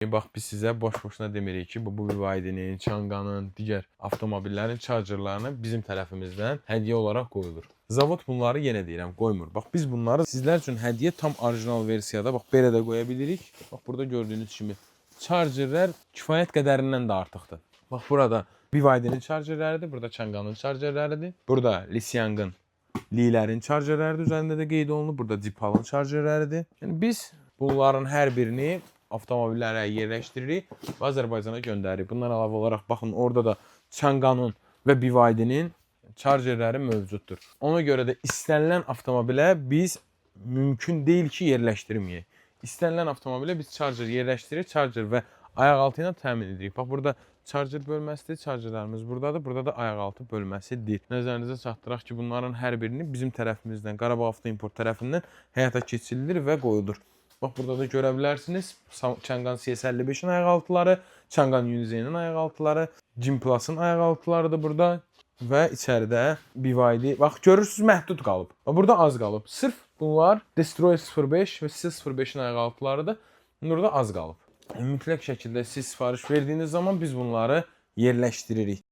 Bax, biz sizə boş-boşuna demirik ki, bu BYD-nin, Changanın, digər avtomobillərin chargerlarını bizim tərəfimizdən hədiyyə olaraq qoyulur. Zavod bunları, yenə deyirəm, qoymur. Bax, biz bunları sizlər üçün hədiyyə tam orijinal versiyada, bax, belə də qoya bilirik. Bax, burada gördüyünüz kimi chargerlər kifayət qədərindən də artıqdır. Bax, burada BYD-nin chargerləridir, burada Changanın chargerləridir. Burada Lixiang'ın, Lilərin chargerləridir, üzərində də qeyd olunub. Burada Deepal'ın chargerləridir. Yəni biz bunların hər birini avtomobillərə yerləşdiririk və Azərbaycana göndəririk. Bundan əlavə olaraq, baxın, orada da Changanın və BYD-nin chargerləri mövcuddur. Ona görə də istənilən avtomobilə biz mümkün deyil ki, yerləşdirməyək. İstənilən avtomobilə biz charger yerləşdiririk, charger və ayaqaltı ilə təmin edirik. Bax, burada charger bölməsidir, chargerlərimiz buradadır, burada da ayaqaltı bölməsidir. Nəzərinizə çatdıraq ki, bunların hər birini bizim tərəfimizdən, Qarabağ Avto İmport tərəfindən həyata keçirilir və qoyulur. Bax, burada da görə bilərsiniz. Changan CS55-in ayaqaltıları, Changan UNI-Z-nin ayaqaltıları, Geneplus-ın ayaqaltıları da burada və içəridə BYD. Bax, görürsüz, məhdud qalıb. Bax, burada az qalıb. Sırf bunlar Destroyer 05 və C05-in ayaqaltılarıdır. Burada az qalıb. Mütləq şəkildə siz sifariş verdiyiniz zaman biz bunları yerləşdiririk.